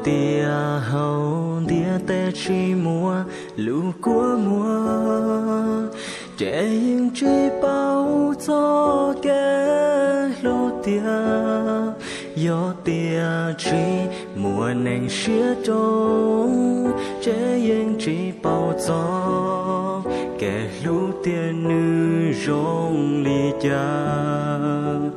Tias hauv ntiaj teb tsis muaj lub kua muag, ces yeej tsis paub txog kev hlub tiag. Yog tias tsis muaj neeg siab zoo, ces yeej tsis paub txog kev hlub tiag nws zoo li cas.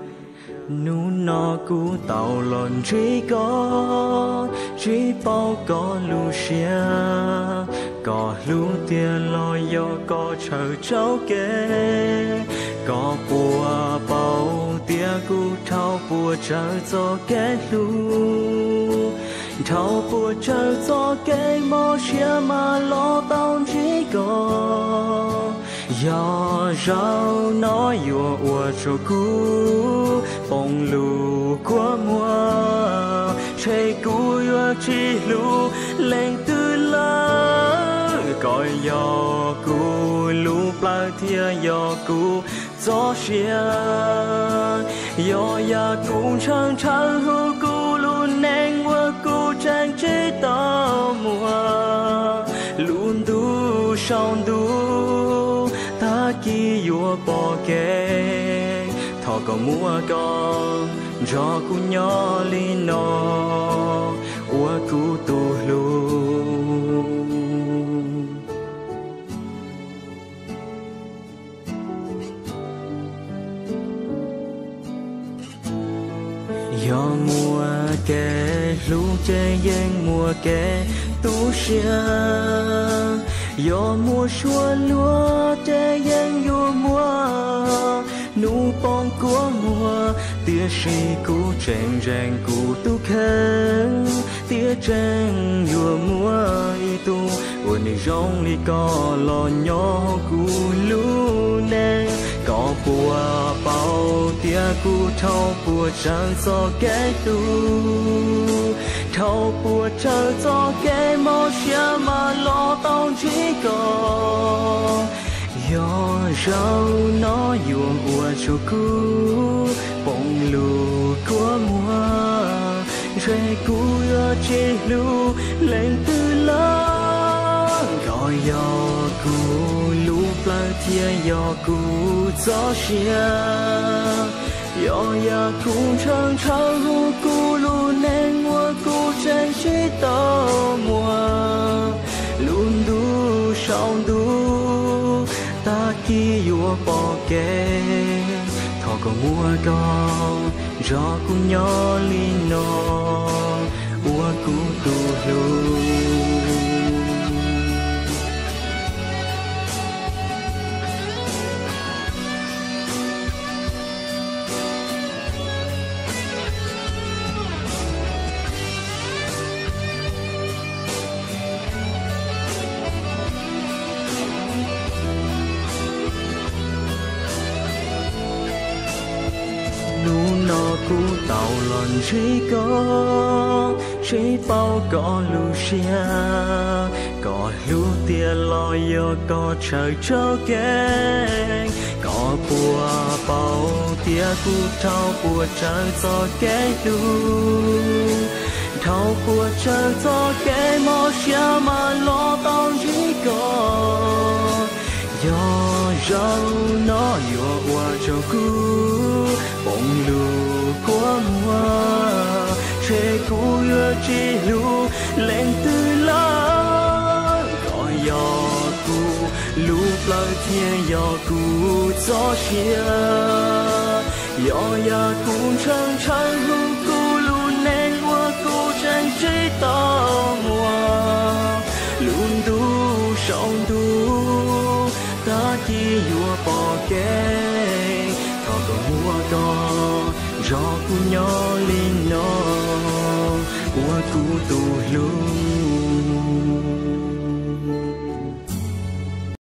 Hnub no kuv tau los ntsib koj, tsis paub koj lub siab, koj hlub tiag los yog koj tshawb tau kev. Koj puas paub tias kuv dhau puas tsawg txoj kev hlub, dhau puas tsawg txoj kev mob siab mas los tau ntsib koj. Yog zaum no yuav ua rau kuv poob lub kua muag, ntshe kuv yuav tsis hlub leej twg lawm. Koj yog kuv lub plawv thiab yog kuv txoj sia. Yog yam kuv ntshaw ntshaw hu kuv lub neej uas kuv tseem tsis tau muaj. Lub ntuj saum ntuj tag kis yuav pom kev, thov koj muab koj nrog kuv nyob li no ua kuv tus hlub. Yog muaj kev hlub ces yeej muaj kev tu siab, yog muaj suab luag ces yeej yuav muaj hnub poob kua muag. Tiam sis kuv tseem ntseeg kuv tus kheej thiab tseem yuav muaj ib tug uas nws zoo li koj los nyob hauv kuv lub neej. Koj puas paub tias kuv dhau puas tsawg txoj kev hlub, dhau puas tsawg txoj kev mob siab mas los tau ntsib koj. Yog zaum no yuav ua rau kuv poob lub kua muag, ntshe kuv yuav tsis hlub leej twg lawm. Koj yog kuv lub plawv thiab yog kuv txoj sia. Yog yam kuv ntshaw ntshaw hu kuv lub neej uas kuv tseem tsis tau muaj. Lub ntuj saum ntuj tag kis yuav pom kev, thov koj muab koj nrog kuv nyob li no ua kuv tus hlub. Hnub no kuv tau los ntsib koj, tsis paub koj lub siab, koj hlub tiag los yog koj tshawb tau kev. Koj puas paub tias kuv dhau puas tsawg txoj kev hlub, dhau puas tsawg txoj kev mob siab mas los tau ntsib koj. Yog zaum no yuav ua rau kuv poob lub kua muag, ntshe kuv yuav tsis hlub leej twg lawm. Koj yog kuv lub plawv thiab yog kuv txoj sia. Yog yam kuv ntshaw ntshaw hu kuv lub neej uas kuv tseem tsis tau muaj. Lub ntuj saum ntuj tag kis yuav pom kev, thov koj muab koj nrog kuv nyob li no ua kuv tus hlub.